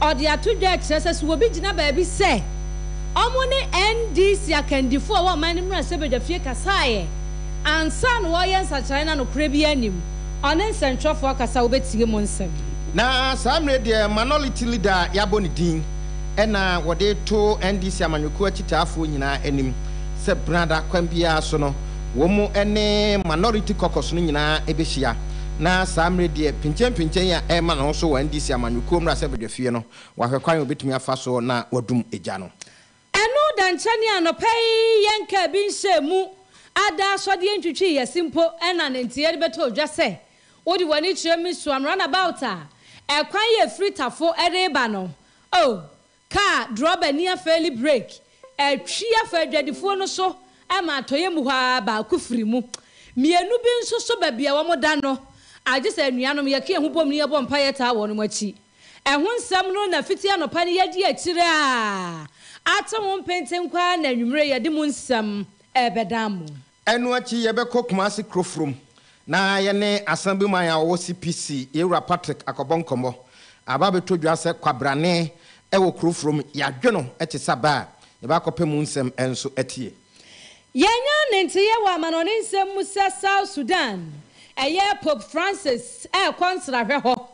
Ɔde ato dwa kyerɛ sɛ sɛ obi gyina baabi sɛ ɔmo ne NDC akandifo a wɔwɔ ɔman no mmarahyɛbadwafie kasaeɛ ansa na wɔreyɛ nsakyerae no a nokorɛ biara nnim. Ɔne nsɛntwerɛfoɔ akasa a wobɛtie mu nsɛm. Na saa mmerɛ deɛ Minority Leader a yɛabɔ ne din na wɔde reto NDC amanyɔkuo akyitaafoɔ nyinaa anim sɛ benada kwan biara so no wɔn ne Minority Caucus no nyinaa bɛhyia. Na saa mmerɛ deɛ pinkyenpinkyen a ɛrema ne ho so wɔ NDC amanyɔkuo mmarahyɛbadwafie no wɔahwɛ kwan a wɔbɛtumi afa so na wɔadum gya no. Ɛno da nkyɛne anɔpa yi yɛnkaa bi nhyɛɛ mu ada asɔdeɛ ntwitwii yɛse mpo ɛna ne nteɛ de bɛtɔɔ dwa sɛ wode w'ani kyerɛ me suam runabout a ɛkwan yɛ firi Tafo reba no oh kaa drɔba ni afeeli break atwi afa adwadifoɔ no so ma atɔeɛ mu hɔ ara baako firi mu mienu bi nso so baabi a wɔn da no agye sɛ anuanom yɛka yɛn ho bom ne yɛbɔ mpaeɛ taa wɔnom akyi Ɛho nsɛm no na fiti anɔpa no yɛadi akyire a ate ho mpentenkwa ara na anwummere yɛde mu nsɛm rebɛdan mo. Ɛno akyi yɛbɛkɔ Kumasi Kurofurom na yɛne Asambiman a ɔwɔ CPC, Yɛwura Patrick akɔbɔ nkɔmmɔ. Aba abɛtɔ dwa sɛ kwabrane wɔ Kurofurom, yɛadwe no te sɛ aba a yɛbɛ akɔpɛ mu nsɛm nso atie. Yɛanya ne nteyɛ wɔ amanɔne nsɛm mu sɛ South Sudan, ɛyɛ Pope Francis rekɔ nsrahwɛ hɔ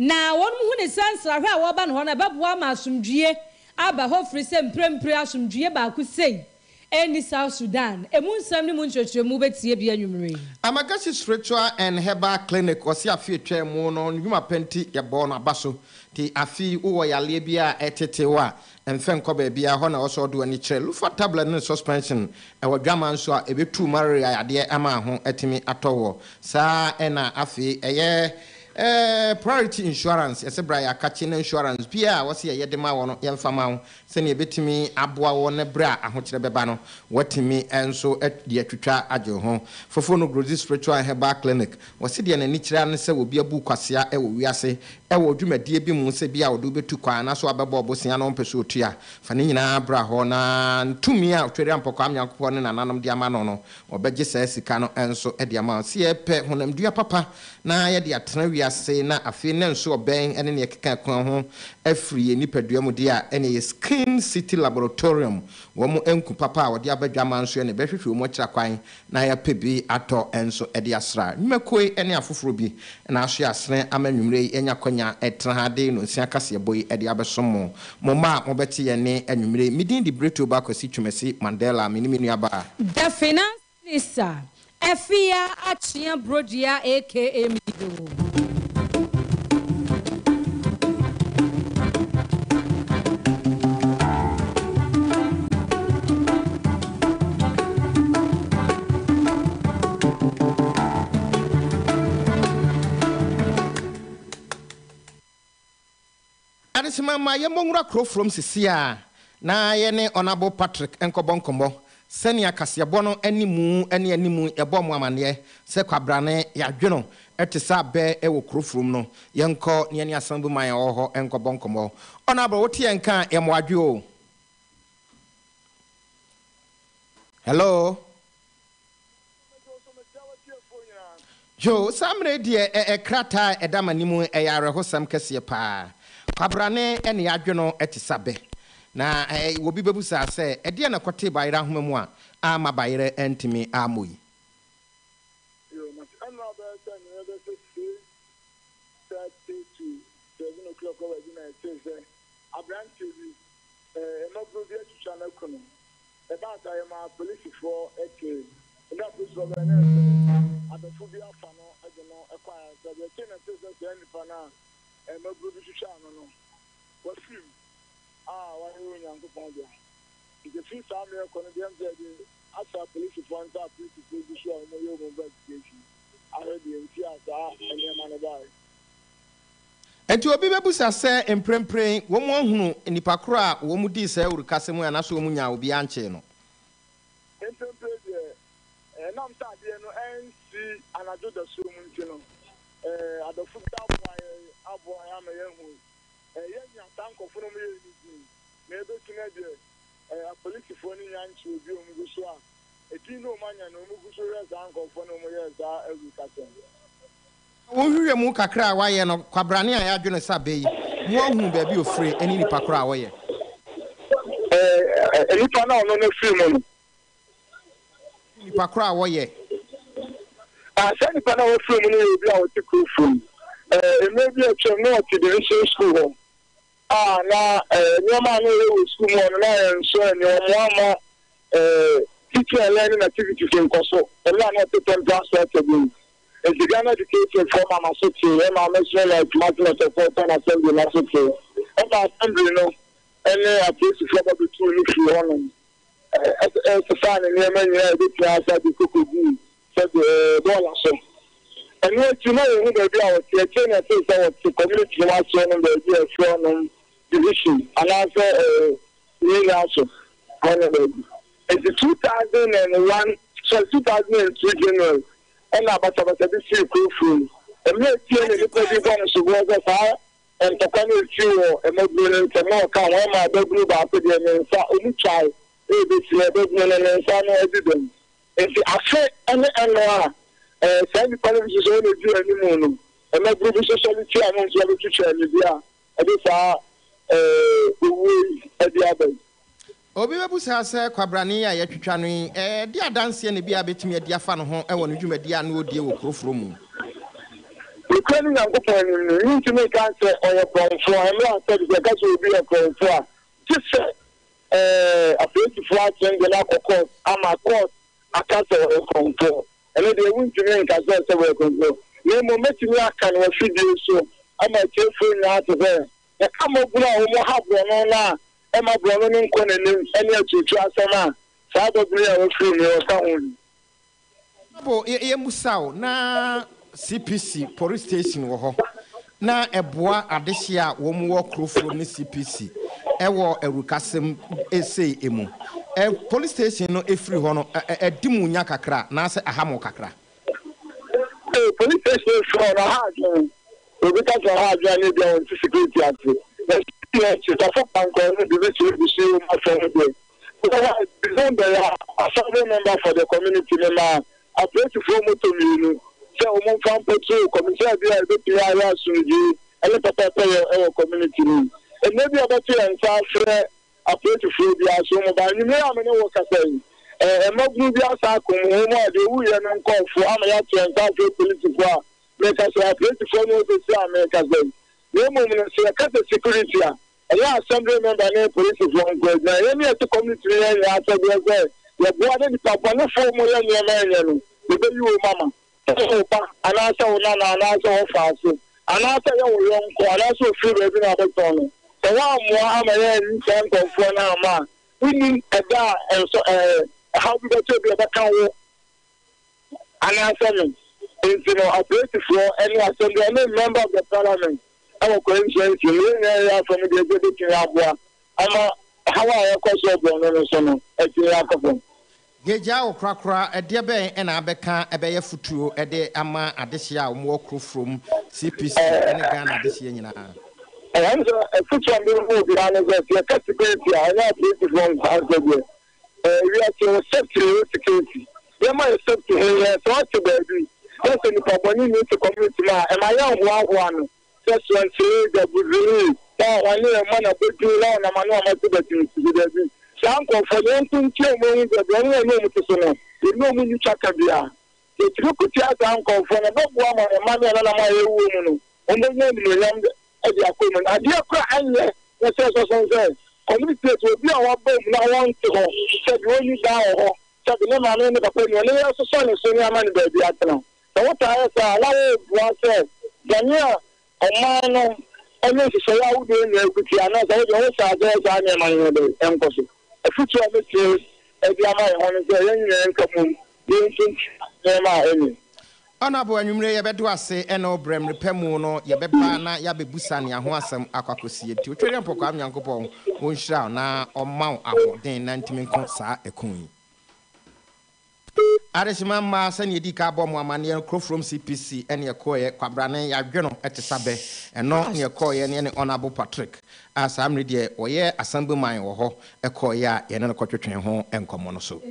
Na wɔnom hu ne sɛ nsrahwɛ a wɔreba no hɔ no ɛbɛboa ama asomdwie aba hɔ firi sɛ mprempren asomdwie baako sei nni South Sudan. Emu nsɛm ne mu nkyerɛkyerɛmu wobɛtie bi anwummere yi. Amagasi Spiritual and Herbal Clinic, Ɔse afe atwaa mu no ne dwuma pa nti yɛbɔɔ no aba so. Nti afe yi wowɔ yareɛ bi a ɛretete wo a, mfɛ nkɔ baabiara, ɛhɔ na ɛwɔ sɛ wode w'ani kyerɛ. Lufa tablet ne suspension ɛwɔ dwaman nso a ɛbɛtu malaria yadeɛ ama ho atumi atɔ woɔ. Saa ara na afei ɛyɛ Eh priority insurance yɛsɛ bra yɛ akakye na insurance biaa a wɔse yɛyɛ de ma wɔ no yɛmfa ma wo sɛnea ɛbɛtumi aboa wo ne berɛ a ahokyerɛ bɛba no woatumi nso de atwitwa agye wo ho. Fofo no Grozi Spiritual and Herbal Clinic wɔse deɛ n'ani kyerɛ ara ne sɛ obi abu wo kwasea wɔ wiase wɔ dwumadie bi mu sɛ bia ɔde wo bɛtu kwan anaasɛ wabɛbɔ wo bosea na ɔmpɛ sɛ ɔtua fa ne nyinaa bra hɔ na tumi a Otweriampɔ Kwame Nyankopɔn ne nananom de ama no no wɔbɛgye saa sika no nso de ama wo. Sɛ yɛpɛ honamdua papa na yɛde atena wiase na afei na nso ɔbɛn ne nea ɛkeka ɛko ho afiri yɛn nipadua mu deɛ a, ɛnneɛ yɛ Skin City Laboratorium, wɔn nku papa a wɔde aba dwammaa nso ɛnneɛ bɛhwehwɛ wɔn akyira kwan na yɛapɛ bi atɔ nso de asra. Nnwumakuo yi ne afoforɔ bi na aso yɛ asene ama anwummerɛ yi yɛanya kwanya tena ha de nnɔnsia kaseɛbɔ yi de abɛsom mo. Mo mma a mobɛte yɛn nne anwummerɛ yi, me din de Bretoo Ba Kwasi Twumasi Mandela, me ne me nuabaa. The Finance Minister, Afia Akyea Brodua aka Mido. Adesima ma yɛmmɔ nwura kuro from sisi a na yɛne Honourable Patrick nkɔbɔ nkɔmmɔ sɛnea kaseɛbɔ no animu ne animu yɛbɔɔ mo amaneɛ sɛ kwabrane yɛadwene te sɛ abɛ wɔ kuro from no yɛnkɔ na yɛne Assemblyman a ɔwɔ hɔ nkɔbɔ nkɔmmɔ. Honourable wote yɛn nka a yɛmmɔ adwe o. Hello. Joe, saa mmerɛ yi deɛ ɛ ɛ krataa a ɛda m'anim yi, ɛyɛ awerɛhosɛm kɛseɛ pa ara. Kwabrane ne yɛadwe no te sɛ abɛ. Na ɛ ɛ obi bɛbusaa sɛ, ɛdeɛn na ɛkɔtee bayerɛ ahoma mu a amma bayerɛ antumi ammɔ yi? Yo, mate. Ɛnora bɛyɛ sɛ anwummerɛ bɛyɛ sɛ 6:30 to 7 o'clock hɔ baabi na yɛtee sɛ aberanteɛ bi, ɛ mmabunu bi atwitwa no aku no. Ɛbaa saa, yɛmaa polisifoɔ tee. Mmerɛ a polisifoɔ baeɛ no, na ɛyɛ sɛ adɔfo bi afa no de no kɔ ayaresabea. Akyire na ɛtee sɛ saa nipa no a mmabunu bi twitwaa no no, wafiri mu a wayɛ Onyankopɔn dea. Nti ɛfiri saa mmerɛ kɔ no deɛ, ɛm sɛ yɛde ahyɛ apolisifoɔ nsa a apolisifoɔ gu so a wɔyɛ wɔn investigation ahwɛ deɛ nti a saa nneɛma no baeɛ. Enti obi bɛbisa sɛ, Mprempren wɔahunu nnipa koro a wɔdii saa awurukasɛm yi anaasɛ wɔnyaa obiara nkyee no? Mprempren deɛ, ɛnam sɛ adeɛ no ansi anadwo dasuo mu nti no, adɔfo bi aboa yɛn aboa yɛn ama yɛahu. Yɛanya saa nkurɔfo no a wɔyɛɛ no din, na ɛbɛsi nnɛ deɛ, apolisifoɔ no nnya nkyee obi a wɔgu so a edin no a wɔanya no, wɔgu so rehwɛ saa nkurɔfoɔ no a wɔyɛɛ saa awurukasɛm no. Wo nhwehwɛmu kakra a woayɛ no, kwabrane a yɛadwo no sɛ abɛ yi, moahu baabi a ɔfire ne nipa korɔ a ɔyɛ? Ɛɛ, nipa no a ɔno no firi mu no. Nipa korɔ a wɔyɛ. Ah, saa nipa no a wafiri mu no yɛ obi a ɔte kuro fam. Ɛɛ, mmerɛ bi a atwam na ɔte division school hɔ a na ɛɛ nneɛma a na ɔyɛ wɔ school mu hɔ no na ɛnsɔ ani, ɔmmoa mma ɛɛ teaching and learning activities nkɔ so mmerɛ a na ɔte temporal structure bi mu. Enti Ghana Education foɔ maa m'aso tee, ɛmaa me so na Kumasi Metropolitan Assembly no aso tee, ɛma Assembly no ne apolisifoɔ ba bɛtuu no firii hɔnom. Ɛsesaa ne nneɛma nyinaa a ebetumi asa de kɔkɔduu sɛbe bɔɔla so. Ɛno akyi na yɛhu baabi a ɔte. Akyire na yɛtee sɛ ɔte community no aseɛ nom baabi a ɛfrɛ hɔnom division anaasɛ nyinaa so hɔ nom baabi. Nti 2001, sorry, 2002 January ɛna basabasa bi sii Kurofuro mu. Mmerɛ atie na nnipa bi bɔ no soboɔ sɛ saa Ntɔkwa no resii wɔ mmabunu no ntam na ɔka ho ɛma ababunu baako deɛ ne nsa ɔmu twae rebɛsi no ababunu no ne nsa no adi dɛm. Nti afe ne ɛno a ɛɛ saa nnipa no bi nso sɛ wɔn na ɛdi anim no mmabunu bi nso sɔre tia no nso abɛtwitwa ne bi a ɛde saa ɛɛ owuo yi ɛde aba yi. Obi bɛbusa sɛ, Kwabrane yi a yɛatwitwa no yi, ɛde adanseɛ na ebia bɛtumi adi afa ne ho wɔ ne dwumadie a na ɔredie wɔ kuro forɔ mu? Nokorɛ ne Nyankopɔn anim no, mentumi nka sɛ ɔyɛ korɔmfoɔ, mmerɛ a sɛdeɛ yɛka sɛ obi yɛ korɔmfoɔ a, gye sɛ apolisifoɔ akyere no de no akɔ court ama court aka sɛ ɔyɛ korɔmfoɔ. Ɛno deɛ wontumi nka sɛ sɛ ɔyɛ korɔmfoɔ. Na mmom mɛtumi aka no wɔ afidie so ama atiefoɔ nyinaa ate sɛ, yɛka mmɔbunu a wɔha borɔno no a ɛmma borɔno no nkɔ n'anim ne aturutu asɛm a saa babunu yi a wafiri mu yi ɔka ho bi. Abo, yɛmmisa wo, na CPC police station wɔ hɔ na ɛboa adehyeɛ a wɔn wɔ Kurofurom ne CPC wɔ awurukasɛm sei mu? Police station no firi hɔ no, ɛdi mo nya kakra anaasɛ aha mo kakra? Ee, police station firi hɔ no, aha adwene. Obi ka sɛ ɔha adwene a na ebia ɔnte security ase. Na security akyi, Tafo Pankor ne Division abusua yi mu asɛm no deɛ, wɔ hɔ a, December yi a, assembly member for the community no maa apolisifoɔ moto mmienu sɛ wɔmfa mpɔtoo community sɛ ebia ebetumi ayɛ asomdwoe ne pɛpɛɛpɛyɛ wɔ community no mu. Mmerɛ bi a wɔbɛto yɛn nsa afrɛ apolisifoɔ biara so wɔn ba. Anwummere a me ne wo rekasa yi, mmabunu bi asan akɔ mu, wɔn a deɛ ɔwuiɛ no nkurɔfoɔ ama yɛato yɛn nsa afrɛ polisifoɔ a Meka sɛ apolisifoɔ no seesei a merekasa yi. Na mmom no, sɛ yɛka sɛ security a, ɛnyɛ assembly member ne polisifoɔ nko adwuma. Yɛn ne yɛte community no yɛn nyinaa asɛdeɛ sɛ yɛboa na nnipa bɔnefoɔ a wɔyɛ nneɛma ɛnyɛ no, yɛbɛyi wɔn ama. Sɛ ɛyɛ wo ba anaasɛ wo nana anaasɛ wo ɔfaase anaasɛ ɛyɛ wo yɔnko anaasɛ ɔfiri baabi na abɛtɔn no, sɛ woammoa ama yɛanyi saa nkurɔfoɔ no amma a, wonnim ɛda a ɛnsɔ ɛɛ ɛhaw bi bɛtɔ bi a ɛbɛka wo. Anaasɛ me nti no apolisifoɔ ne assembly ne member of the parliament wɔ constituency no yɛn nyinaa yɛ afa mu deɛ sɛ ɛbɛtumi aboa ama haw a ɛrekɔ so wɔ borɔno no so no atumi akɔ fam. Yɛgyaa wo korakora, ɛdeɛ bɛn na abɛka ɛbɛyɛ fotuo de ama adehyeɛ a wɔwɔ kuro from CPC ne Ghana adehyeɛ nyinaa? Ɛm sɛ afotuo a mede bɛma obiara ne sɛ, sɛ yɛka security a, ɛnyɛ apolisifoɔ nko ara sɛdeɛ Eh wiase wo safety ne wo security yɛma yɛ safety ho hia sɛ ɔte baabi na sɛ nipa bɔne ni te community mu a ɛma yɛ nhoahoa no sɛ soansini gabuzini na ɔne yɛn mma na bɔdin na ɔnam ano ama te bɛtene sisi daabi saa nkurɔfoɔ no yɛnko ntia ɔmo ehu sɛ borɔno yɛne ɔmo te so no yɛne ɔmo nni twaka biara yɛtumi ko tia saa nkurɔfoɔ no ɛbɛboa ma yɛn mma ne yɛn nananom a yɛwɔ mu no wɔn bɛnya animuonyam de akɔ mu no, adeɛ koro a ɛnyɛ na sɛ ɛsɔ so sɛ community sɛ obi a waba mu na ɔnte hɔ, sɛbi ɔnni dan wɔ hɔ, sɛbi ne maame ne ne papa nni hɔ, ne yɛsosɔ ne so ne ama no baabi atena. Sɛ wotaa yɛ saa a, na worebua sɛ bɔne a ɔman no ne nhyehyɛeɛ ahodoɔ nyinaa gu tia no, sɛ wodeɛ wohyɛ aseɛ yɛ saa nneɛma no nyɛ dɛn ɛnkɔ so. Afotuo a mɛtumi de ama yɛn ho ne sɛ yɛn nyinaa nka mmom na yɛntintim nneɛma a ɛnyɛ. Honourable anwummere yɛbɛdo ase ɛne wo brɛ mmere pa mu no yɛbɛba na yɛabɛbusa nea ho asɛm akɔ akɔsie nti Otwedeɛ Mpɔkwaa Nyankopɔn ɔnhyira wo na ɔmma wo ahoɔden na ntumi nko saa ɛko yi. Adehyema mmaa sɛnea yɛdii kan bɔɔ mo amanneɛ no Kurofrom CPC ɛne ɛkɔeɛ Kwabrane yɛadwe no te sa bɛ ɛno ne ɛkɔeɛ ne ɛne Honourable Patrick a saa mmere deɛ ɔyɛ Assemblyman wɔ hɔ ɛkɔeɛ a yɛne no kɔtwetwee ho nkɔmmɔ no so.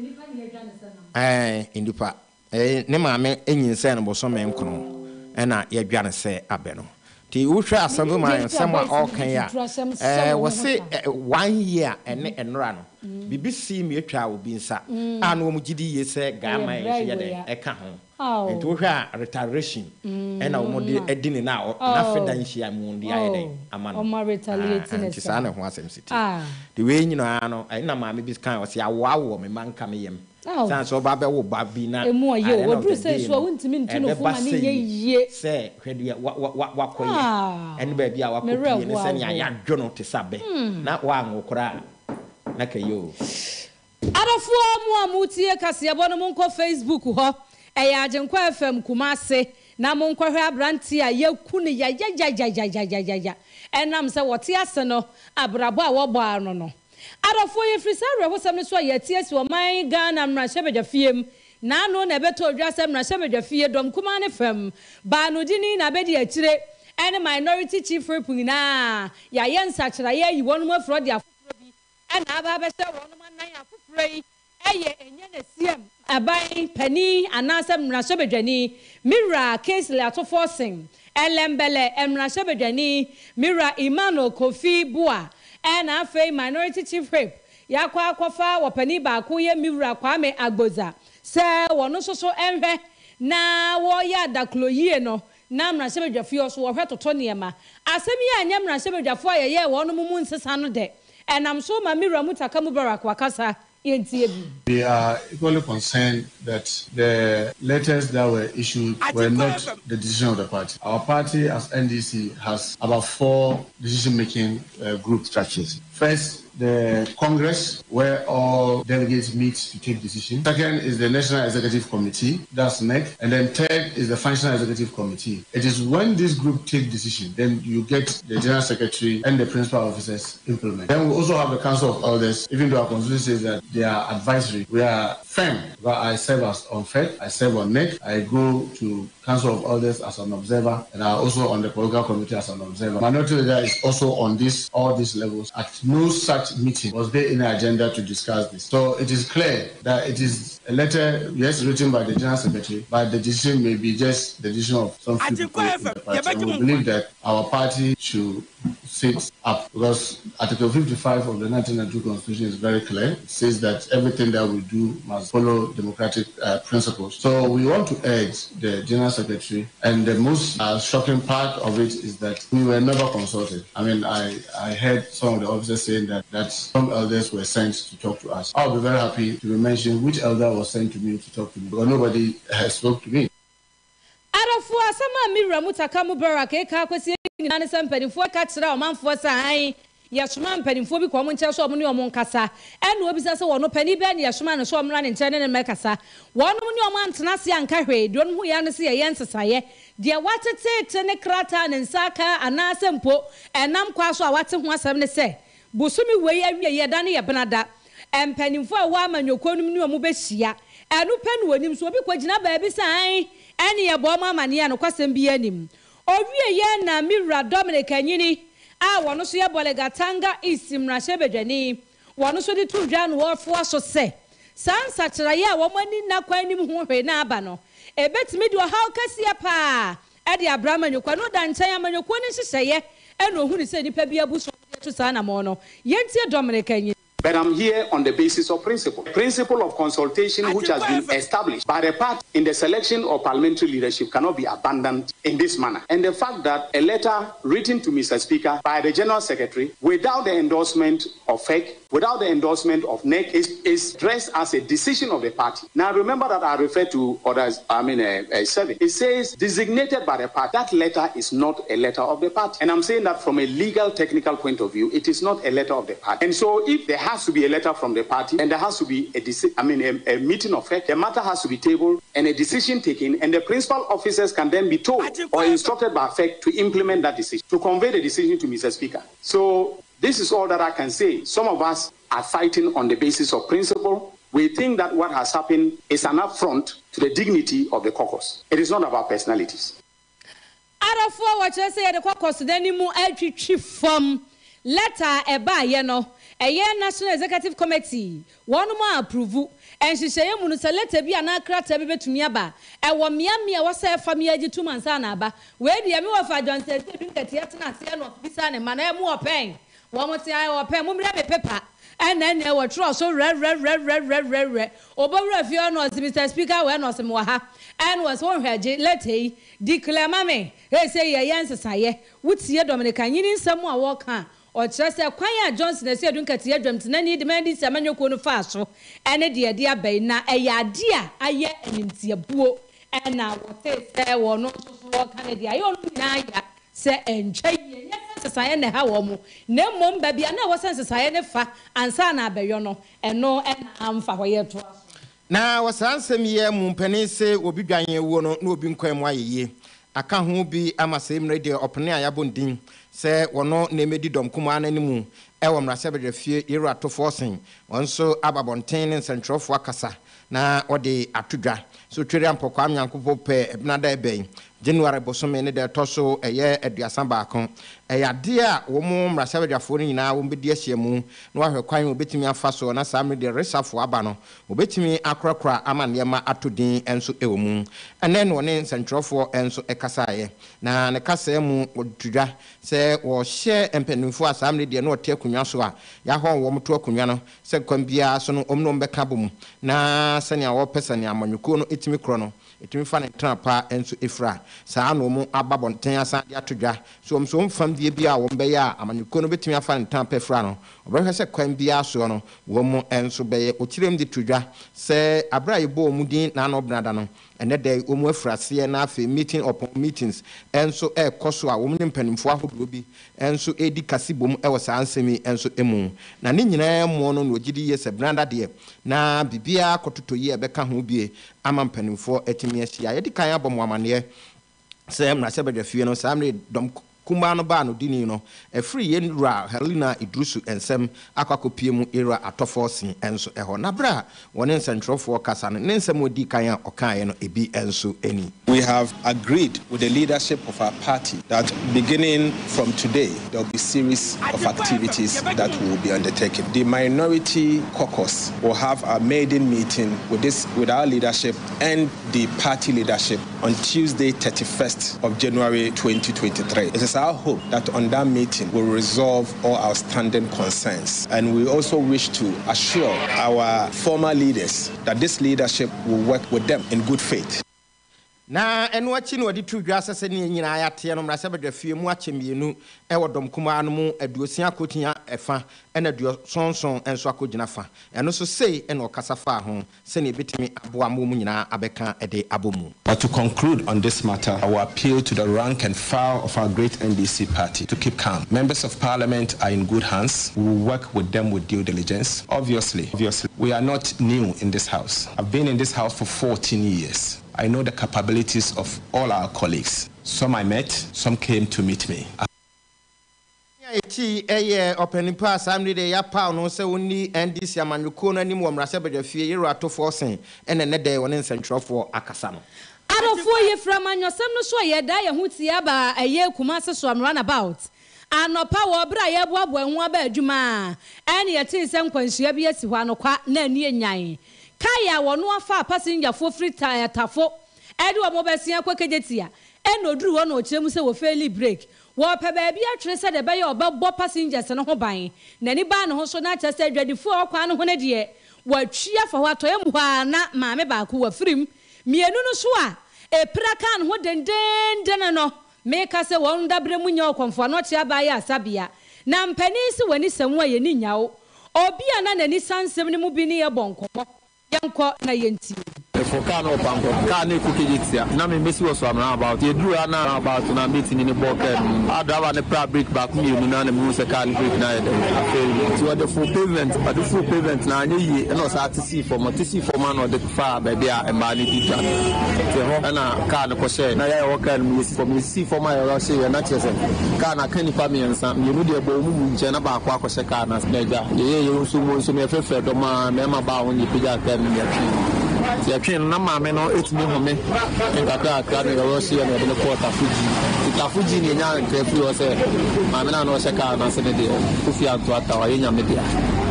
Ɛɛ nnipa. Ne maame nyinsɛn no bosome nkron. Ɛna yɛdwa no sɛ abɛ no. Nti wohwɛ asɛm ma nsɛm a ɔreka yi a, ɛɛ wɔse one year ɛne ɛnora no, biribi sii mu etwaa obi nsa a na wɔn gye di yie sɛ Ghana yi nso yɛ dɛn ɛka ho. Nti wohwɛ a retaliation ɛna wɔn de adi ne na n'afeda nhyia mu de ayɛ dɛn ama no. Nti saa na ɛho asɛm si te. Nti wei nyinaa no ɛna maame bi kan ɔse awoawoɔ me mma nka me yam. Sane sɛ ɔba bɛwo ba bi na Emu at ɔyɛ the o, end of wɔduru the sɛ day nso a no wontumi ntu no fo ɛbɛba ma no sɛ nyɛ yi yie. sɛ hwɛ deɛ wa wa wa wakɔyɛ Ah, ɛne baabi a me werɛ wakɔpie ne ho sɛnea aho. yɛadwo no te sɛ abɛ na woanwo koraa a na kɛyɛ o. Adɔfoɔ mo a motie kaseɛbɔ no monkɔ Facebook hɔ, ɛyɛ Agyenkwa FM Kumase, na monkɔhwɛ aberanteɛ a yɛaku no yayayayayayayaya ɛnam sɛ wɔte ase no abrabɔ a wɔbɔ ano no. Adɔfoɔ, yɛfiri saa awerɛhosɛm no so a yɛate asi ɔman Ghana mmarahyɛbadwafie mu. N'ano na ɛbɛtɔɔ dwa sɛ mmarahyɛbadwafie dɔm kumaa no fam baanodini na abɛdi akyire ɛne Minority Chief Whip nyinaa yɛayɛ nsakyeraeɛ ayi wɔnom afiri hɔ de afoforɔ bi na aba abɛhyɛ wɔnom anan. Afoforɔ yi yɛ Enyenesiam aban panin anaasɛ mmarahyɛbadwani, me wura Kingsley Ato Forson, Ellembelle mmarahyɛbadwani, me wura Emmanuel Kofi Boah, ɛna afei Minority Chief Whip, yɛakɔ akɔfa wɔpanin baako yɛ me wura Kwame Agbodza sɛ wɔno nso so nhwɛ na wɔyɛ adaklo yie no na mmarahyɛbadwafie so wɔhwɛ toto nneɛma. Asɛm yi anyɛ mmarahyɛbadwafoɔ a yɛyɛɛ wɔnom mu nsesa no dɛ. Ɛnam so ma me wura Mutaka Mubarak wakasa. Yɛntie bi. We are equally concerned that the letters that were issued were not the decision of the party. Our party as NDC has about 4 decision-making group structures. First, the Congress, where all delegates meet to take decisions. Second is the National Executive Committee, that's NEC. And then third is the Functional Executive Committee. It is when this group take decision, then you get the General Secretary and the principal officers implement. Then we also have the Council of Elders, even though our constitution says that they are advisory. We are firm, but I serve as on FEC, I serve on NEC, I go to Council of Elders as an observer, and I also on the political committee as an observer. Minority leader is also on all these levels. At no such meeting was there any agenda to discuss this. So it is clear that it is a letter, yes, written by the General Secretary, but the decision may be just the decision of some few people in the party. And we believe that our party should sit up, because Article 55 of the 1992 Constitution is very clear. It says that everything that we do must follow democratic principles. So we want to urge the General Secretary, and the most shocking part of it is that we were never consulted. I heard some of the officers saying that some elders were sent to talk to us. I'll be very happy to mention which elder was sent to me to talk to me, because nobody has spoke to me. Adɔfoɔ, asɛm a me wura Mutaka Mubarak eka akɔsi nyinaa ne sɛ mpanimfoɔ ka kyerɛ ɔmanfoɔ sɛ ae yɛsoma mpanimfoɔ bi kɔ ɔmo nkyɛn sɛ ɔmo ne ɔmo nkasa. Ɛna obisa sɛ wɔn panin bɛɛ ne yɛsoma no sɛ ɔmmra ne nkyɛn ne ne mmɛkasa. Wɔnom ne ɔmo antena ase anka hwee. Deɛ ɔnom ho yɛ no sɛ yɛyɛ nsesaeɛ. Deɛ watetete ne krataa ne nsa aka anaasɛ mpo ɛnam kwa so a wate ho asɛm ne sɛ bosome wei awie yɛda ne yɛ benada. Mpanimfoɔ a ɛwɔ amanyɔkuo no mu ne ɔmo bɛhyia. Ɛno pɛ no wɔnim so obi kɔgyina baabi sɛ ae ɛne yɛbɔ ɔmo amanneɛ a nokwasɛm bi anim. Owie yɛ na me wura Dominic Anyini a wɔno nso yɛ Bolgatanga East mmarahyɛbadwani, wɔno nso de to dwa no wɔfoa so sɛ saa nsakyeraeɛ a wɔn ani nna kwan anim ho hwee na aba no ebetumi de ɔhaw kɛseɛ paa ɛde abra amanyɔkuo no da nkyɛn. Amanyɔkuo no nhyehyɛeɛ ɛna ohunu sɛ nipa bi abu so de ato saa anamɔ no. Yɛntie Dominic Anyini. But I'm here on the basis of principle. Principle of consultation which has been established by the party in the selection of parliamentary leadership cannot be abandoned in this manner. And the fact that a letter written to Mr. Speaker by the General Secretary without the endorsement of FEC, without the endorsement of NEC, is dressed as a decision of the party. Now remember that I refer to others, I mean, 7. It says designated by the party. That letter is not a letter of the party. And I'm saying that from a legal, technical point of view, it is not a letter of the party. And so if there has to be a letter from the party, and there has to be a meeting of FEC, the matter has to be tabled and a decision taken, and the principal officers can then be told or instructed by FEC to implement that decision, to convey the decision to Mr. Speaker. So this is all that I can say. Some of us are fighting on the basis of principle. We think that what has happened is an affront to the dignity of the caucus. It is not about personalities. Adɔfoɔ, wɔkyerɛ sɛ yɛde caucus n'anim atwitwi fam. Letter ɛbaayɛ no Ɛyɛ National Executive Committee wɔnom a approve. Nhyehyɛeɛ mu no, sɛ lɛtɛ bi anaa krataa bi bɛtumi aba a, ɛwɔ mmeammea a ɛwɔ sɛ ɛfa me agye tom ansa na aba. Wei deɛ, me wɔfa Johnson Asiedu Nketeɛ tena aseɛ na ɔbisaa ne mma no, ɛɛ mowɔ pɛn? Wɔn te ae, wɔpɛn, mommrɛ me pepa. Ɛna ɛneɛ wɔtwerɛ so wrɛwrɛwrɛwrɛwrɛwrɛ. Ɔbɛwura fie hɔ na ɔse, Mister Speaker, wɛ? Na ɔse, mewɔ ha. Ɛna ɔse, wonhwɛ gye lɛtɛ yi, declare ma me. Seesei yɛyɛ nsesaeɛ. Wotie Dominic Anyini nsɛm a ɔreka a, Ɔkyerɛ sɛ kwan a Johnson Asiedu Nketiah dwamtenani de ma NDC amanyɔkuo no faa so ne deɛ ɛde aba yi, na ɛyɛ adeɛ a ayɛ animtiabuo na wɔtee sɛ wɔn nso so wɔreka no deɛ ayɛ wɔn nyinaa ya sɛ ɛntwa yie. Ɛnyɛ sɛ nsesaeɛ na ɛha wɔn, na mmom baabi a na ɛwɔ sɛ nsesaeɛ no fa ansa na abɛyɔ no, ɛno na amfa hɔ. Yɛtoa so. Na wɔ saa nsɛm yi ara mu, mpanin se obi dwan awuo no na obi nkwan mu ayɛ yie. Aka ho bi ama sei mmerɛ yi deɛ ɔpene a yɛabɔ ne din sɛ wɔno na ɛmɛdi dɔm kumaa no animu wɔ mmarahyɛbadwafie Yewura Tofoɔsen wɔn nso aba abɔnten ne nsɛntwerɛfoɔ akasa na wɔde ato dwa sɛ Otweriampɔ Kwame Nyankopɔn pɛ Ɛbenada ɛbɛn January bosome ne da ɛtɔ so ɛyɛ 31 ɛyɛ adeɛ a wɔn mmarahyɛbadwafoɔ no nyinaa wɔn bɛdi ahyiamu na wɔahwɛ kwan a wɔbɛtumi afa soɔ na saa mmerɛ deɛ resafo aba no Wɔbɛtumi akorakora ama nneɛma atɔ din nso wɔ mu. Ɛnnɛ na ɔne nsɛntwerɛfoɔ nso kasaeɛ, na ne kasaa mu ɔto dwa sɛ wɔhyɛ mpanimfoɔ a saa mmerɛ deɛ na wɔte akonnwa so a yɛahɔn wɔn to akonnwa no sɛ kwan biara so no wɔn ne wɔn bɛka abɔ mu na sɛnea wɔpɛ sɛnea amanyɔkuo no tumi korɔ no ɛtumi fa ne ntena pa nso fira. Saa na wɔn aba abɔnten asan de ato dwa sɛ wɔn nso wɔn fam deɛ biara a wɔn bɛyɛ a amanyɔkuo no bɛtumi afa ne ntena pa afira no wɔbɛhwɛ sɛ kwan biara soɔ no Wɔn nso bɛyɛ ɔkyerɛm de to dwa sɛ aberɛ a yɛbɔɔ wɔn din n'ano benada no, ɛnnɛ da yi wɔn afiri aseɛ na afei meeting upon meetings nso rekɔ so a wɔn ne mpanimfoɔ ahodoɔ bi nso redi kasibom wɔ saa nsɛm yi nso mu. Na ne nyinaa mu no na wɔgye di yie sɛ benada deɛ na biribiara akɔtotɔ yie a ɛbɛka ho bie ama mpanimfoɔ atumi ahyia. Yɛadi kan abɔ mo amaneɛ sɛ mmarahyɛbadwafie no saa mmerɛ yi dɔm kumaa no baa no dini no, ɛfiri yɛn wura Helena Iddrisu nsam akɔ akɔpue mu yɛn wura Atɔfoɔ Sin nso hɔ. Na berɛ a wɔne nsɛntwerɛfoɔ kasa no, ne nsɛm a ɔdii kan a ɔkaeɛ no ebi nso ni. We have agreed with the leadership of our party that beginning from today there will be series of activities that we will be undertaking. The minority caucus will have our maiden meeting with this with our leadership and the party leadership on Tuesday 31st of January 2023. It is our hope that on that meeting we'll resolve all outstanding concerns. And we also wish to assure our former leaders that this leadership will work with them in good faith. Na ɛno akyi na wɔde too dwa sɛ sɛnea yɛn nyinaa yɛateɛ no, mmarahyɛbadwafie mu akyɛ mmienu wɔ dɔm kumaa no mu, aduosia akɔgyina ɛfa ɛna aduɔsɔnson nso akɔgyina fa. Ɛno nso sei na ɔkasa faa ho sɛnea ɛbɛtumi aboa ma wɔn nyinaa abɛka de abɔ mu. But to conclude on this matter, I will appeal to the rank and file of our great NDC party to keep calm. Members of parliament are in good hands. We will work with them with due diligence. Obviously, obviously, we are not new in this house. I've been in this house for 14 years. I know the capabilities of all our colleagues. Some I met, some came to meet me. Nea ɛti yɛ ɔpanin pa a saa mmere deɛ yɛapaw no sɛ ɔnni NDC amanyɔkuo no anim wɔ mmarahyɛbadwafie, Yerua Ato Forson na ɛnnɛ da yi ɔne nsɛntwerɛfoɔ akasa no. Adɔfoɔ yɛfiri amanyɔsɛm no so a yɛdaa yɛn ho tie aba ɛyɛ Kumasi Soam Runabout anɔpa wɔ berɛ a yɛreboaboa yɛn ho aba adwuma a ɛne yɛtee sɛ nkwanhyia bi asi hɔ anokwa na ani anyan Kae a wɔnoa faa pasengyafoɔ firi Tafo de wɔn bɛsen akɔ Kejetia ɛna ɔduruu hɔ na ɔkyerɛ mu sɛ wɔfeeli brake. Wɔrepɛ baabi atwere sɛdeɛ ɛbɛyɛ a ɔbɛbɔ passengers no ho ban. N'ani baa ne ho so na kyerɛ sɛ adwadifoɔ a ɛwɔ kwan no ho no deɛ wɔatwi afa hɔ. Atɔeɛ mu hɔ ara na maame baako wafirim. Mmienu no nso a ɛpira kaa ne ho dendeenden no, meka sɛ wɔn daberɛ mu nyɛ ɔkɔmfoɔ anɔkye abaa yɛ asabea. Na mpanin se w'ani sɛ wo a yɛni nnya wo. Obi a na n'ani sa nsɛm no mu bi ne yɛn bɔ nkɔmmɔ. Yɛnkɔ na yɛntie. Meforo kaa no wɔ Pankɔ. Kaa no rekɔ Kejetia. Na me mesi wɔ Suam roundabout. Yɛduruu ha na roundabout no a mate ni no bɔɔ kaa no mu. A driver no praa brake baako mmienu no a na mehuu sɛ kaa no brake no ayɛ dɛn? Afeeli. Nti ɔde foo pavement. Ɔde foo pavement no anyɛ yie ɛna ɔsan te sii fam. Ɔte sii fam a na ɔde faa baabi a mmaa no di dwa no. Nti ɛhɔ na kaa no kɔhyɛɛ. Na yɛn a yɛwɔ kaa no mu yɛsi fam. Yɛsisii fam a yɛrɔhyeeɛ na kyerɛ sɛ kaa no aka nnipa mmiɛnsa. Mmienu deɛ ɛbɔɔ wɔn mu nkyɛn na baako akɔhyɛ kaa no ase. Na agya, yɛyɛɛ yɛn nso mu nso no yɛfrɛfrɛɛ dɔm a mmarima baa ho na yɛpagyaa kaa no mu na yɛtwee mu. Nti yɛtwee no na maame no tumi home nkakrakra na yɛrɔhye yɛ na yɛde no kɔɔ Tafo G. Nti Tafo G na yɛnyaa nkra firi hɔ sɛ maame no a na ɔhyɛ kaa no ase no deɛ Kofi Anto Atta wayɛ Nyame dea.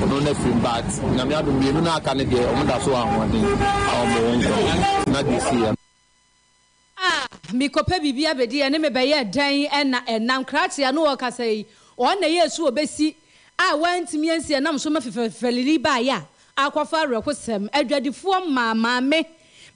Ɔno no afiri mu but Nyame adom mmienu no a aka no deɛ wɔn da so wɔ ahoɔden a wɔn wɔ nkwa na deɛ ɛsiiɛ no. Ah, mekɔpɛ biribi abɛdi, ɛne me bɛyɛ dɛn na ɛnam krakye a na ɔrekasa yi, ɔno na ɛyɛɛ so ɔbɛsi a wantumi ansi ɛnam so ma fefɛfefɛlili baeɛ a akɔfa awerɛhosɛm. Adwadifoɔ mmaa, maame,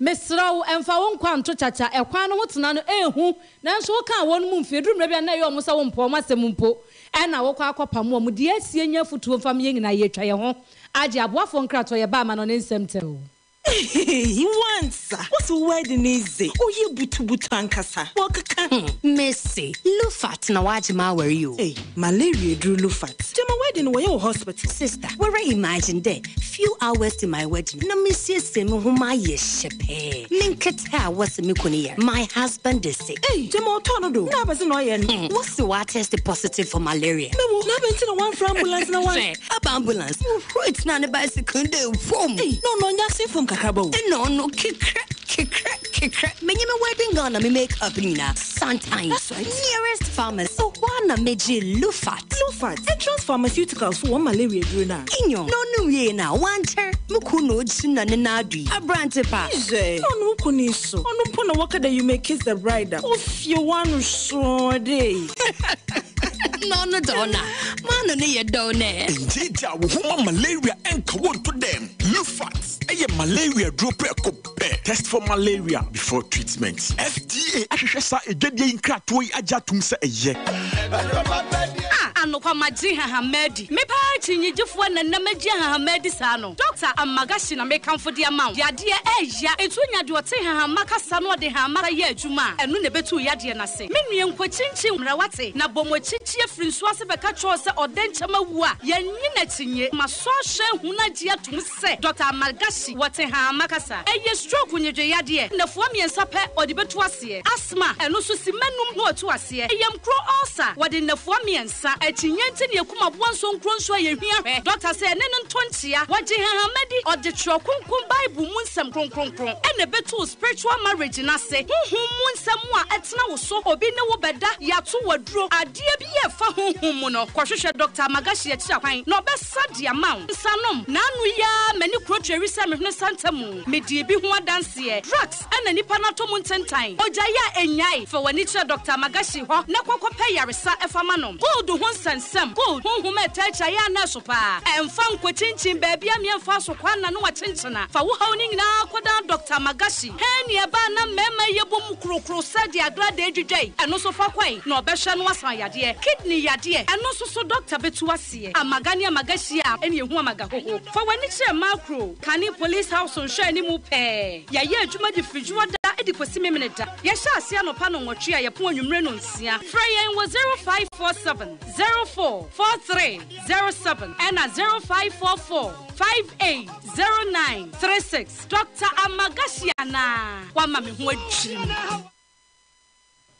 mesrɛ wo, mfa wo nkwa nto kyakya, ɛkwan no ho tena no ɛyɛ hu, nanso wokaa wɔn mu mfeɛ, ɛduru mmerɛ bi a na ɛyɛ wɔn sɛ wompɛ wɔn asɛm mpo, ɛna wokɔ akɔpam wɔn, deɛ asie nyɛ afotuo mfa ma yɛn nyinaa, yɛretwa yɛn ho agye aboafoɔ nkratoɔ, yɛba ama no ne nsɛm tɛw. Eii wansa wose wo wedding yi dze ɔyɛ butubutu ankasa wɔkeka. Hmm mese Lufat na wagye m'awar yi o. Ei malaria eduru Lufat. Gyama wedding no wɔyɛ wɔ hospital. Sister woara imagine dɛ few hours to my wedding na mesiesie me ho mayɛ hyɛpɛɛ me nketse a wɔse me kun yar my husband is sick. Ei gyama ɔtɔɔ no do na abɛdze na ɔyɛ no. Hmm wɔse ɔatest positive for malaria. Mewo na abɛn ntsi na wɔammfrɛ ambulance na wɔan. Hwɛ aba ambulance wohuro tsenaa ne bicycle no dɛ fom. Ei na ɔno ɔnnyɛ asen fom kakraba o. Nna ɔno kekrɛ kekrɛ kekrɛ menye me wedding gown na me make up nyina santan That's right. nearest pharmacy hɔ ara na megyee Lufat. Lufat, Entrance Pharmaceuticals fo wɔn malaria eduru no a. Nyew, na ɔnom wiei no a ɔannkyɛr mo kun na ogyina ne nan do yi, aberantse pa. Hwɛ, na ɔno wo kun yi so, ɔno mpo na wɔka dɛ you may kiss the bride a, ofie w'ano soo dei. Na ɔno dze ɔno a, m'ano no yɛ dɛw nɛ. Ngyeegyaa wo ho ma malaria nka wo nto dɛm. Lufat yɛ malaria duro prɛko pɛ. Test for malaria before treatment. FDA ahwehwɛ saa adwadie yi nkratoɔ yi agye atom sɛ ɛyɛ. Ah anokwa magye nhahamma adi. Me paa akyinnyegyefoɔ na nnɛ magye nhahamma adi saa no. Doctor Amagashi na mekamfo de ama wo. Yadeɛ ɛɛya. Nti wonya deɛ ɔte nhahamma kasa na ɔde nhahamma yɛ adwuma a, ɛno na ɛbɛtu wo yadeɛ no ase. Me nua nkɔkyinkyin mmra wate na bɔ mo akyikyi afiri nsuo ase bɛka kyerɛ wo sɛ ɔdɛnkyɛm awu a, yɛnnye no akyinnye. Masɔ ahwɛ ahu no agye atom sɛ Dɔkta Amargashi wɔ Tehama kasa. Ɛyɛ stroke nnwedwe yadeɛ. Nnafua mmiɛnsa pɛ ɔde bɛtu aseɛ. Asthma, ɛno nso simma num na watu aseɛ. Yamkuro ulcer, wɔde nnafua mmiɛnsa. Akyinnye nti na yɛkum aboa nsonkuro nso a yɛhwia hwɛ. Dɔkta sɛ ɛne no nto nkyea. Wɔgye nhahama di. Ɔde Twerɛ Kronkron Bible mu nsɛm kronkronkron na ɛbɛtu wo spiritual marriage no ase. Honhom mu nsɛm a ɛtena wo so, obi ne wo bɛda, yɛato wo aduro, adeɛ bi a ɛfa honhom mu no, kɔhwehwɛ Dɔkta Amagashi akyiri akwan na ɔbɛsa de ama wo. Nsanom, N'ano yi ara m'ani kuro tweri sɛ me hwene santa mu. Medii bi ho adanseɛ. Drugs na nipa no atɔ mu ntentan. Ogyae a ɛnnyae. Fa w'ani kyerɛ Dɔkta Amagashi hɔ na kɔ kɔpɛ yaresa fa ma no. Gold ho nsɛnsɛm, Gold, honhom a ɛtaa akyi ayɛ a na ɛso paa. Ɛmfa nkɔkyinkyin baabi a meɛmfa asokwa nna ne wakyenkyena. Fa wo haw no nyinaa kɔdan Dɔkta Amagashi. Hɛn nea ɛbaa na mmarima yi yɛbɔ mu krokro sɛ deɛ agradaa dwidwa yi, ɛno nso fa kɔe na ɔbɛhwɛ no asan yadeɛ. Kidney yadeɛ, ɛno nso so dɔkta bɛtu aseɛ. Amaga ne amaga hyia a, ɛne ɛhu amaga hoho. Fa w'ani kyerɛ Makro, kane Police House nhwɛanimu pɛɛ. Yɛyɛ adwuma de firi Dwoɔda de kɔsi Memeneda. Yɛhyɛ aseɛ anɔpa nnɔnwɔtwe a yɛpɔn anwummere nnɔnsia. Frɛ yɛn wɔ 0547 04 43 07 ɛna 0544 58 09 36. Doctor Amagashi anaa? Wama me ho adwiri me.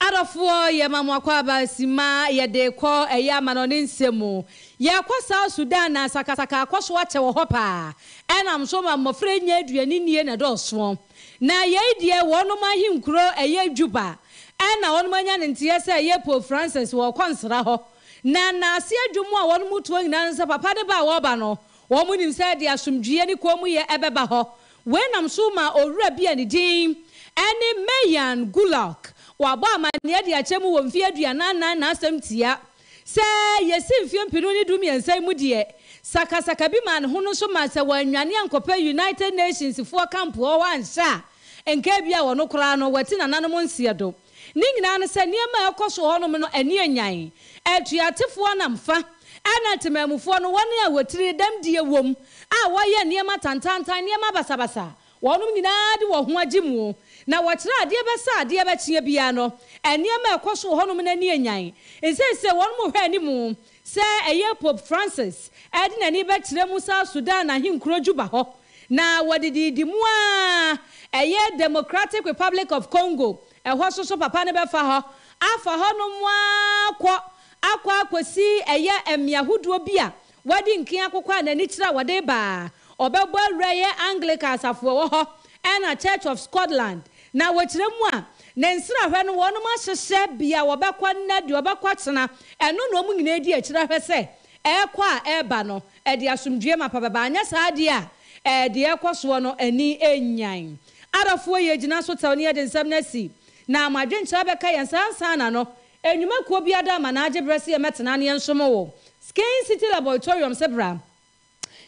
Adɔfoɔ yɛma mo akwaaba simma yɛde rekɔ ɛyɛ amanɔne nsɛm mu. Yɛrekɔ South Sudan na sakasaka akɔ so akyɛ wɔ hɔ paa. Ɛnam so ma mmɔfra nnya aduane nnie na ɛdɔɔsoɔ. Na yei deɛ wɔnom ahenkuro ɛyɛ Juba ɛna wɔnom anya ne nteɛ sɛ ɛyɛ Pope Francis wɔrekɔ nsra hɔ. Na nnaase adwom a wɔnom toɔ nyinaa ne sɛ papa ne ba a wɔreba no Wɔnim sɛ ɛde asomdwoeɛ ne kommyɛ bɛba hɔ. Wei nam so ma owura bi a ne din ne Meyan Gulok, wabɔ amanneɛ de akyɛ mu wɔ mfeɛ 44 n'asɛm tia sɛ yɛsi mfeɛ mpenu ne du mmiɛnsa yi mu deɛ, sakasaka bi maa ne ho no so ma sɛ wannwane ankɔpɛ United Nations foɔ kampo hɔ anhyɛ a, nka ebia ɔno koraa no wati nananom nseɛ do. Ne nyinaa ne sɛ nneɛma a ɛkɔ so wɔ hɔnom no ani anyan. Atuatefoɔ nam fa, ɛna temanmufoɔ no, wɔn a wɔtiri dɛmdie wom a wɔyɛ nneɛma tantaantan, nneɛma basabasa, wɔnom nyinaa de wɔn ho agye mu. Na wɔkyerɛ adeɛ bɛsa adeɛ bɛkyeɛ biara no, nneɛma a ɛkɔ so wɔ hɔnom no ani anyan. Seesei wɔnom rehwɛ anim sɛ ɛyɛ Pope Francis de n'ani bɛkyerɛ mu South Sudan ahenkuro Juba hɔ, na wɔde didi mu ara ɛyɛ Democratic Republic of Congo Ɛhɔ nso so papa no bɛfa hɔ afa hɔnom ara kɔ akɔ akɔsi ɛyɛ mmea hodoɔ bi a wɔadi nken akokɔ a n'ani kyerɛ a wɔde reba a ɔbɛbɔ awura ɛyɛ Anglican asafo a ɛwɔ hɔ. ɛna Church of Scotland. Na wɔkyerɛ mu a, ne nsrahwɛ no wɔnom ahyehyɛ bea a wɔbɛkɔ nnɛ, deɛ wɔbɛkɔ akyena, ɛno na wɔn nyinaa di akyire ahwɛ sɛ ɛrekɔ a ɛreba no ɛde asomdwoeɛ mapa bɛba, anyɛ saa deɛ a ɛɛ deɛ ɛrekɔ soɔ no ani nnyan. Adɔfoɔ yɛgyina so tɛw ne yɛde nsɛm no asi, na mo adwenkyerɛ abɛka yɛn saa ansa na no Nnwuma kuo biara da ama n'agye berɛ sɛ yɛmmɛtena ne yɛnsom wo. Skin City Laboratorium sɛ bra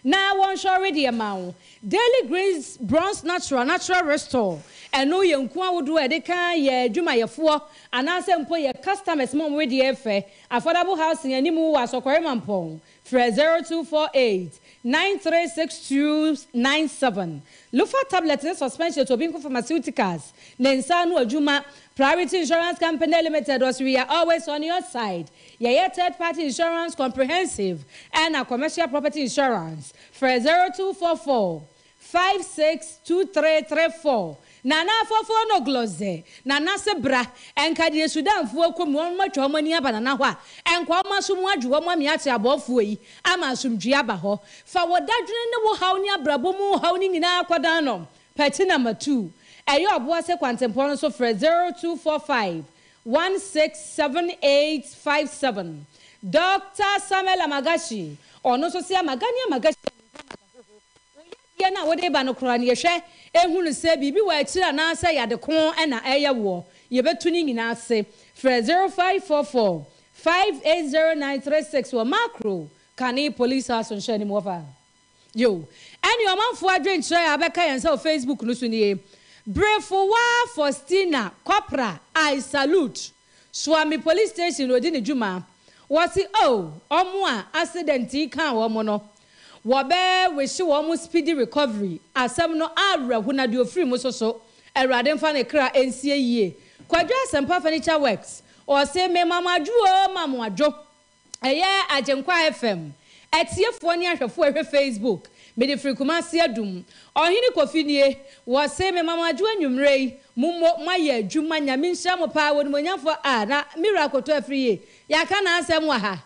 na wɔnhwɛ wo wedeɛ ma wo. Daily Greens Bronze Natural Natural Restore, ɛno yɛ nku ahodoɔ a yɛde ka yɛn adwumayɛfoɔ anaasɛ mpo yɛn customers ma wɔn wedeɛ yɛ fɛ. Affordable Housing anim wɔ Asɔkɔre Mampɔn. Frɛ 0248 936297. Lufa Tablet ne Suspension Tobinco Pharmaceuticals ne nsa ano adwuma Priority Insurance Company Limited ɔse we are always on your side. Yɛyɛ third party insurance, comprehensive ɛna commercial property insurance. Frɛ 0244 562334 Nana afɔfoɔ no glɔzɛ Nana se bra Ɛnka deɛ Sudanfoɔ kɔ mu wɔn atwa wɔn ani aba Nana hɔ a Ɛnka wɔn aso mu adwo wɔn ame ate abɔɔfoɔ yi ama asomdwie aba hɔ Fa wo dadwene ne wo haw ne abrabɔ mu haw no nyinaa kɔdan no Pɛti number 2 Ɛyɛ Ɔboase kwantempɔn no so frɛ 0245 167857 Doctor Samuel Amagashi ɔno nso se Amagani Amagashi Amagani Amagahoho Wo yadeɛ no a wode reba no koraa no yɛhwɛ hunu sɛ biribi wɔ akyire anaasɛ yade ko na ɛreyɛ woɔ. Yɛbɛtu ne nyinaa ase. Frɛ 0544 580936 wɔ Makro Kane Police House nhwɛanim hɔ fa. Yo, ɛne ɔmanfoɔ adwenkyerɛ a abɛka yɛn nsa wɔ Facebook no so nie, Brefowaa Faustina Kɔpra I salute Suame police station na ɔdi ne dwuma. Wɔse oh ɔmo a accident yi kaa wɔn no wɔbɛ wishe wɔn speedy recovery. Asɛm no awerɛho na deɛ ɔfiri mu soso Awurade mfa ne kra nsie yie. Kwadwo Asɛmpa Furniture Works ɔse mema mo adwo oo ma mo adwo. Ɛyɛ Agyenkwa FM atiefoɔ ne ahwɛfoɔ a ɛhwɛ Facebook. Mede firi Kumasi Adum. Ɔhene Kofi nie. Wɔse mema mo adwo anwummerɛ yi. Mo mo moayɛ adwuma Nyame nhyira mo paa Onimuonyamfoɔ ah na me wura Akoto Afiri yie yɛaka n'asɛm wɔ ha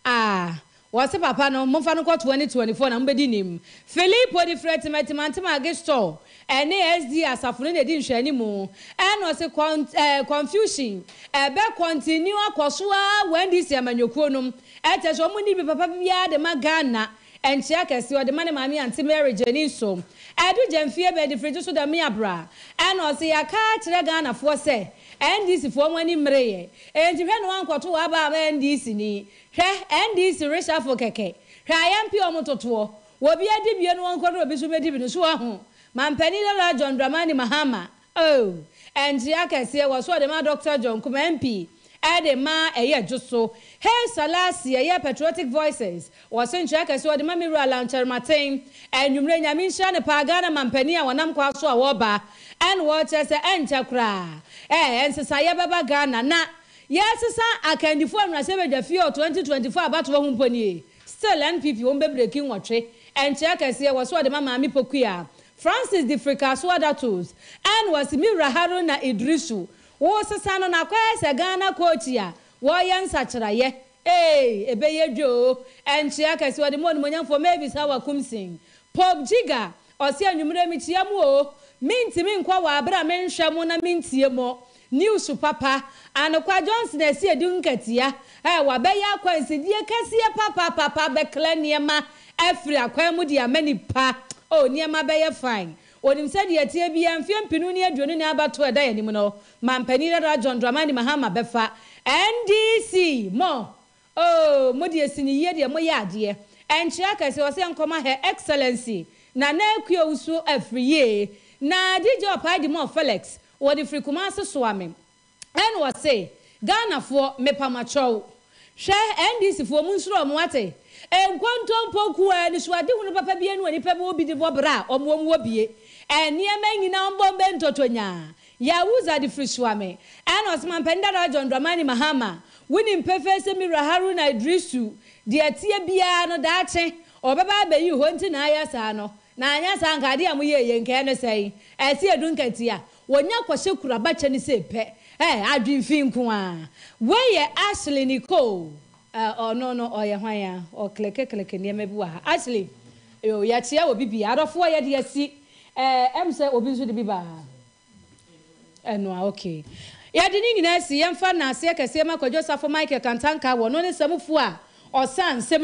ah Wɔse papa no momfa no nkɔ 2024 na mobɛdi nim. Filipo de firi Atimatim Store ɛne SDA asafo no na ɛdi nhwɛanimu. Ɛna ɔse con eh confusion ɛbɛ continue akɔ so ara wɔ NDC amanyɔkuo nom. Ɛkyɛ sɛ wɔn nni bi papa biara de ma Ghana. Nkyea kɛseɛ ɔde ma ne maame Auntie Mary Jane nso. Adu Gyamfie bɛ de firi Dwoso da Miabra. Ɛna ɔse yɛaka akyerɛ Ghanafoɔ sɛ NDC foɔ mo ani mmereɛ. Enti hwɛ na wankɔto w'aba ama NDC ni. Hwɛ NDC reshuffle kɛkɛ. Hwɛ ayɛmpe a wɔn totoɔ. Wɔ obi adi bie no wɔnkɔ na obi nso mmɛdi bi no so wahu. Mampanin dada John Dramani Mahama oh Nkyea kɛseɛ wɔ so ɔde ma Doctor John Kumah MP ɛde ma ɛyɛ dwoso. Hey Salasi ɛyɛ Patriotic Voices wɔ so nkyea kɛseɛ ɔde ma me wura Alan Kyerematen. Anwummerɛ Nyame nhyira no paa Ghana mampanin a wɔnam kwa so a wɔreba ɛna wɔkyerɛ sɛ ɛnkyɛ koraa ɛɛ nsesaeɛ bɛba Ghana na Yɛresesa akandifoɔ mmarahyɛbadwa fie wɔ 2024 abatoɔ ho mpo nie, still NPP wɔn bɛbreki nwɔtwe, nkyea kɛseɛ wɔ so wɔde ma Maame Pokuya, Francis de firi Kasoa Datus, ɛna wɔse me wura Haruna Iddrisu, wo sesa no na akɔyɛ sɛ Ghana coach a wɔreyɛ nsakyerayɛ, eei ɛbɛyɛ dwa oo, nkyea kɛseɛ wɔde ma Onimuonyamfoɔ Mavis Hawa Kumsing, Pope Jiga, ɔse anwummerɛ mekyia mo oo, mentimi nkɔ wɔ aberɛ a menhwɛ mo na mentie mo, News papa, Anokwa Johnson Asiedu Nkatia ɛ wabɛyɛ akwansideɛ kɛseɛ papapapa bɛkla nneɛma afiri akwan mu de ama nipa oh nneɛma bɛyɛ fine Onim sɛ deɛ ɛteɛ biara mfeɛ mpenu ne aduonu ne abatoɔ a ɛda yɛn anim no Manpanin dada John Dramani Mahama bɛfa NDC mo oh mo deɛ sini yie deɛ moyɛ adeɛ Ɛnkyea kɛseɛ ɔsɛ nkɔma Her Excellency Nana Akua Owusu Afriyie na DJ Ɔpae Dimor Felix Wɔde firi Kumasi soa me. Ɛna ɔse, Ghanafoɔ, mepa mo akyɛw. Hwɛ, NDC foɔ, monsuro wɔn, wate? Nkontompo nko ara, anisoadehunu papa biara nni hɔ a nnipa bi wɔ bi de bɔ bra a wɔn wɔn wɔ bie. Nneɛma nyinaa wɔn bɔ bɛ ntɔtɔnyaa. Yahuza de firi soa me. Ɛna ɔse, Mampanin dada John Dramani Mahama, wonim pefee sɛ me wura Haruna Iddrisu, deɛ ɛteɛ biara no, daakye, ɔbɛba abɛyi hɔ nti na ayɛ saa no. Na anyɛ saa anka adeɛ a moyɛɛ yei nka ɛne sɛn? Ɛse ɛdu nkatia, wɔnya kɔhyɛ kuraba kyɛ no sei pɛ, eh, adwen fi nko ara. Wei yɛ Ashley Nicole, eh, ɔno no ɔyɛ hwan a? Ɔkleke kleke nneɛma bi wɔ ha. Ashley, yoo, yɛkyea wɔ bibia. Adɔfoɔ yɛde asi. Ɛɛ ɛm sɛ obi nso de bi baa ha. Ɛno a okay. Yɛde ne nyinaa asi yɛmfa naaseɛ kɛseɛ ma Kwadwo Safo Michael Kantanka wɔ no ne samufoɔ a ɔsan nsɛm.